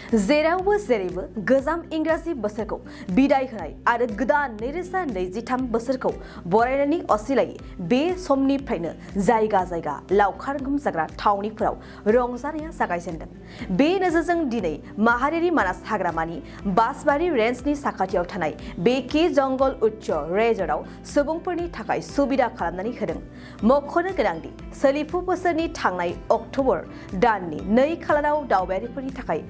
जेरावबो जेरैबो गोजाम इंराजि बोसोरखौ बिदाय होनाय आरो गोदान 2023 बोसोरखौ बरायनायनि असिलायै बे समनिफ्रायनो जायगा जायगा लावखार ओंखाम जाग्रा थावनिफोराव रंजानाया जागायजेनदों। बे नोजोरजों दिनै माहारियारि मानास हाग्रामानि बासबारि रेन्जनि साखाथियाव थानाय बेकि जंगल उच्च रेजर्टआव सुबुंफोरनि थाखाय सुबिदा खालामनानै होदों। मख'नो गोनांदि सोलिफु बोसोरनि थांनाय अक्ट'बर दाननि 2 खालाराव दावबायारिफोरनि थाखाय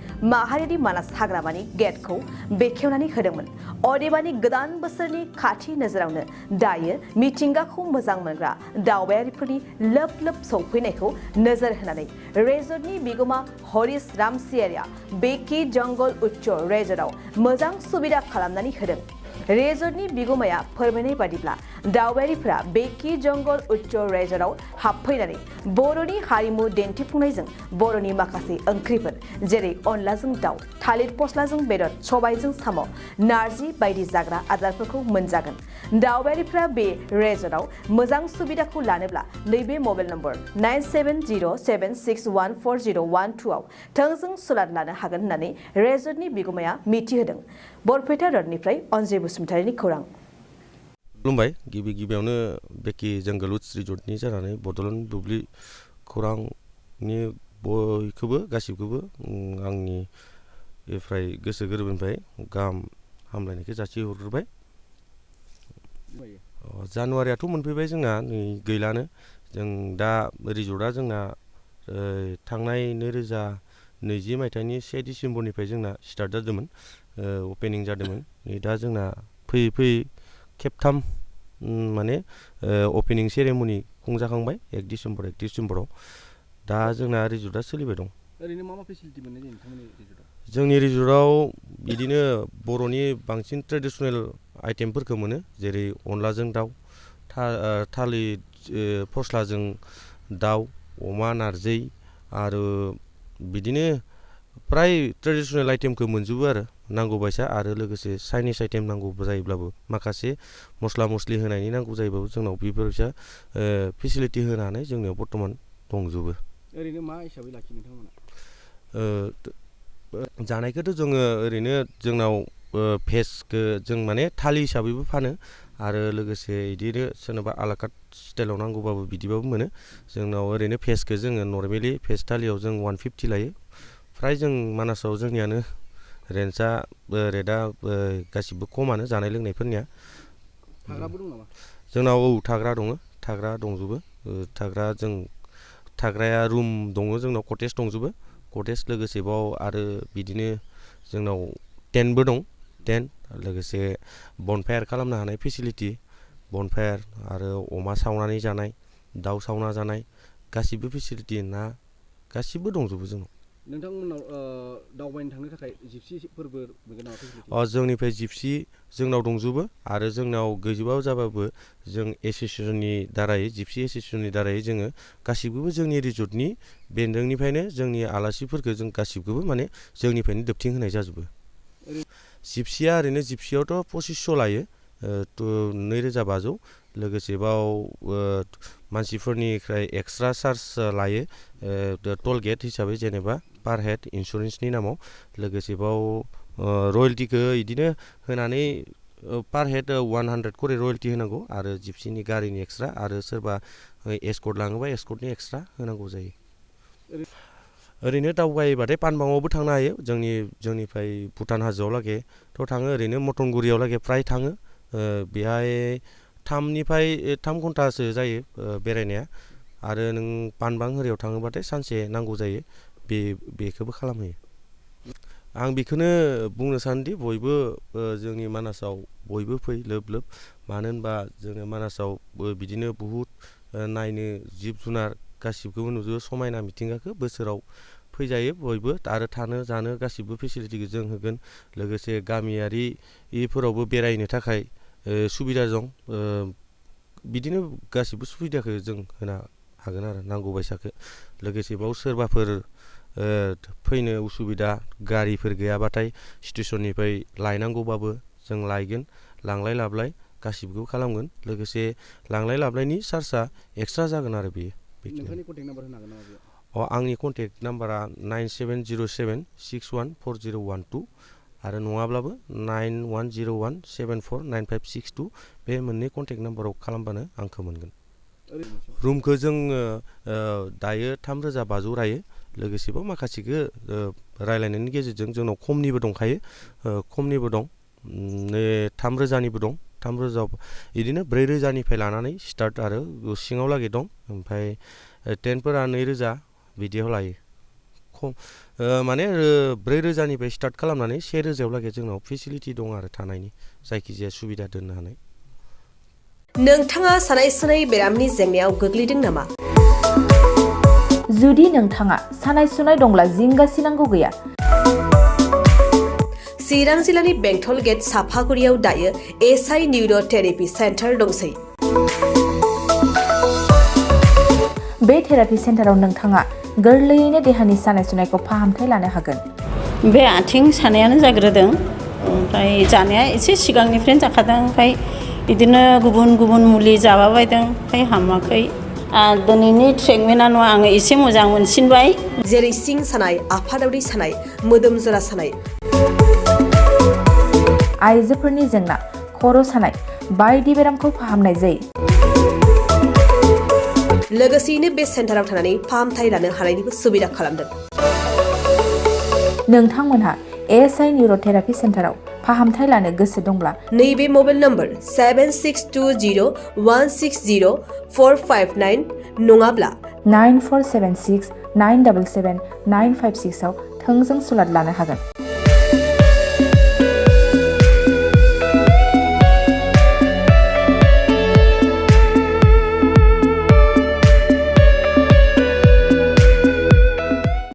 माहारियारि मानास हाग्रामानि गेटखौ बेखेवनानै होदोंमोन। अदेबानि गोदान बोसोरनि खाथि नोजोरावनो दायो मिथिंगाखौ मोजां मोनग्रा दावबायारिफोरनि लोब लोब सौफैनायखौ नोजोर होनानै रेजर्टनि बिगोमा हरिश रामसियारिया बेकि जंगल उच्च रेजर्टआव मोजां सुबिदा खालामनानै होदों। रेजर्टनि बिगोमाया फोरमायनाय बादिब्ला दावबायारिफोरा बेकि जंगल उच्च रेजर्टआव हाबफैनानै बर'नि हारिमु दिन्थिफुंनायजों बर'नि माखासे ओंख्रिफोर जेरै अनलाजों दाउ, थालिर फस्लाजों बेदर, सबायजों साम', नारजि बायदि जाग्रा आदारफोरखौ मोनजागोन। दावबायारिफोरा बे रेजर्टआव मोजां सुबिदाखौ लानोब्ला नैबे मबाइल नम्बर 9707614012 आव थोंजों सुलाद लानो हागोन होननानै रेजर्टनि बिगोमाया मिथिहोदों। बरपेटा रोडनिफ्राय अनजय बसुमतारिनि खौरां। खुलुमबाय। गिबियावनो बेकि जंगल उच्च रिजर्टनि जानानै बड'लेण्ड बुब्लि खौरांनि बयखौबो गासिबखौबो आंनिफ्राय गोसो गोरबोनिफ्राय गाहाम हामलायनायखौ जासिहरग्रोबाय। जानुवारियाथ' मोनफैबाय, जोंना नै गैलानो। जों दा रिजर्टआ जोंना थांनाय 2020 मायथाइनि 1 डिसेम्बरनिफ्राय जोंना स्टार्ट जादोंमोन, अपेनिं जादोंमोन। नै दा जोंना फैयै फैयै खेबथाम माने अपेनिं सेरेमनि खुंजाखांबाय 1 डिसेम्बराव। दा जोंना रिजर्टआ सोलिबाय दं। ओरैनो मा फेसिलिटि मोननाय जायो नोंथांमोननि रिजर्टआव? जोंनि रिजर्टआव बिदिनो बांसिन ट्रेडिसनेल आइटेमफोरखौ मोनो, जेरै अनलाजों दाउ, थालिर फस्लाजों दाउ, अमा नारजि, आरो बिदिनो प्राय ट्रेडिसनेल आइटेमखौ मोनजोबो आरो नांगौ बायसा। आरो लोगोसे चाइनिस आइटेम नांगौ जायोब्लाबो, माखासे मस्ला मस्लि होनायनि नांगौ जायोबाबो जोंनाव बेफोरबायसा फेसिलिटि होनानै जोंनियाव बर्थमान दंजोबो। ओरैनो मा हिसाबै लाखियो नोंथांमोना? जानायखौथ' जोङो ओरैनो जोंनाव भेजखौ जों माने थालि हिसाबैबो फानो, आरो लोगोसे बिदिनो सोरनोबा आलाकाट स्टाइलाव नांगौबाबो बिदिबाबो मोनो। जोंनाव ओरैनो भेजखौ जोङो नर्मेलि भेज थालियाव जों 150 लायो। फ्राय जों मानासाव जोंनियानो रेटआ गासिबो खमानो जानाय लोंनायफोरनिया। थाग्राबो दं नामा? जोंनाव थाग्रा दङ, थाग्रा दंजोबो। थाग्राया रुम दङ जोंनाव, कटेज दंजोबो। कटेज लोगोसे बाव आरो बिदिनो जोंनाव टेन्टबो दं। टेन्ट लोगोसे बनफायार खालामनो हानाय फेसिलिटि, बनफायार आरो अमा सावनानै जानाय, दाउ सावना जानाय गासिबो फेसिलिटि, ना गासिबो दंजोबो जोंनाव। नोंथांमोनाव दावबायनो थांनो थाखाय जिपसिफोरबो मोनगोन नामा फेसिलिटि? जोंनिफ्राय जिपसि जोंनाव दंजोबो, आरो जोंनाव गैजोबाबो जाबाबो जों एस'सिएसननि दारै, जिपसि एस'सिएसननि दारै जोङो गासिबखौबो जोंनि रिजर्टनि बेन्दोंनिफ्रायनो जोंनि आलासिफोरखौ जों गासिबखौबो माने जोंनिफ्रायनो दोबथिं होनाय जाजोबो। जिपसिया ओरैनो जिपसियावथ' 2500 लायो, 2500। लोगोसे बाव मानसिफोरनिफ्राय एक्सट्रा चार्ज लायो टल गेट हिसाबै, जेनेबा पार हेड इन्सुरेन्सनि नामाव। लोगोसे बाव रयेल्टिखौ बिदिनो होनानै पार हेड 100 करे रयेल्टि होनांगौ, आरो जिपसिनि गारिनि एक्सट्रा, आरो सोरबा एस्कर्ट लाङोबा एस्कर्टनि एक्सट्रा होनांगौ जायो। ओरैनो दावबायबाथाय पानबाङावबो थांनो हायो। जोंनिफ्राय भुटान हाजोआव लागेथ' थाङो, ओरैनो मटनगुरियाव लागै फ्राय थाङो। बेहाय 3 घन्टासो जायो बेरायनाया। आरो नों पानबां होरियाव थाङोबाथाय सानसे नांगौ जायो। बेखौबो खालामहैयो। आं बेखौनो बुंनो सानोदि बयबो जोंनि मानासाव बयबो फै लोब लोब। मानो होनबा जोङो मानासाव बिदिनो बहुद नायनो जिब जुनार गासिबखौबो नुजोबो, समायना मिथिंगाखौ। बोसोराव फैजायो बयबो, आरो थानो जानो गासिबो फेसिलिटिखौ जों होगोन। लोगोसे गामियारिफोरावबो बेरायनो थाखाय सुबिदा दं। बिदिनो गासिबो सुबिदाखौ जों होनो हागोन आरो नांगौ बायसाखौ। लोगोसे बाव सोरबाफोर फैनो उसुबिदा, गारिफोर गैयाबाथाय स्टेसननिफ्राय लायनांगौबाबो जों लायगोन। लांलाय लाबलाय गासिबो खालामगोन। लोगोसे लांलाय लाबलायनि चार्जआ एक्सट्रा जागोन आरो बेयो। नोंथांनि कन्टेक्ट नाम्बार होनो हागोन नामा बेयाव? आंनि कन्टेक्ट नाम्बारा 9707614012 आरो नङाब्लाबो 9101749562 बे मोननै कन्टेक्ट नाम्बाराव खालामबानो आंखौ मोनगोन। रुमखौ जोङो दायो 3500 रायो, लोगोसेबाव माखासेखौ रायलायनायनि गेजेरजों जोंनाव खमनिबो दंखायो, खमनिबो दं, 3000निबो दं, 3000 बिदिनो 4000निफ्राय लानानै स्टार्ट आरो सिङाव लागै दं, ओमफ्राय टेन्टफोरा 2000 बिदियाव लायो। माने 4000निफ्राय स्टार्ट खालामनानै 1000 लागै जोंनाव फेसिलिटि दं आरो थानायनि जायखिजाया सुबिदा दोननो हानाय। नोंथाङा सानाय सुनाय बेरामनि जेंनायाव गोग्लैदों नामा? जुदि नोंथाङा सानाय सुनाय दंब्ला जिंगासिनांगौ गैया। चिरां जिल्लानि बेंटल गेट साफागुरियाव दायो एसआइ निउर' थेरापि सेन्टार दंसै। बे थेरापि सेन्टाराव नोंथाङा गोरलैयैनो देहानि सानाय सुनायखौ फाहामथाय लानो हागोन। बे आथिं सानायानो जाग्रोदों, ओमफ्राय जानाया एसे सिगांनिफ्रायनो जाखादों, ओमफ्राय बिदिनो गुबुन गुबुन मुलि जाबाबायदों, ओमफ्राय हामाखै। दिनैनि ट्रिटमेन्टआ आङो एसे मोजां मोनसिनबाय। जेरै सिं सानाय, आफादावरि सानाय, मोदोम जरा सानाय, आइजोफोरनि जेंना, खर' सानाय बायदि बेरामखौ फाहामनाय जायो। लोगोसेयैनो बे सेन्टाराव थानानै फाहामथाय लानो हानायनिबो सुबिदा खालामदों। नोंथांमोनहा एसआइ निउर' थेरापि सेन्टाराव फाहामथाय लानो गोसो दंब्ला नैबे मबाइल नम्बर 7620160459 नङाब्ला 9476977956 आव थोंजों सुलाद लानो हागोन।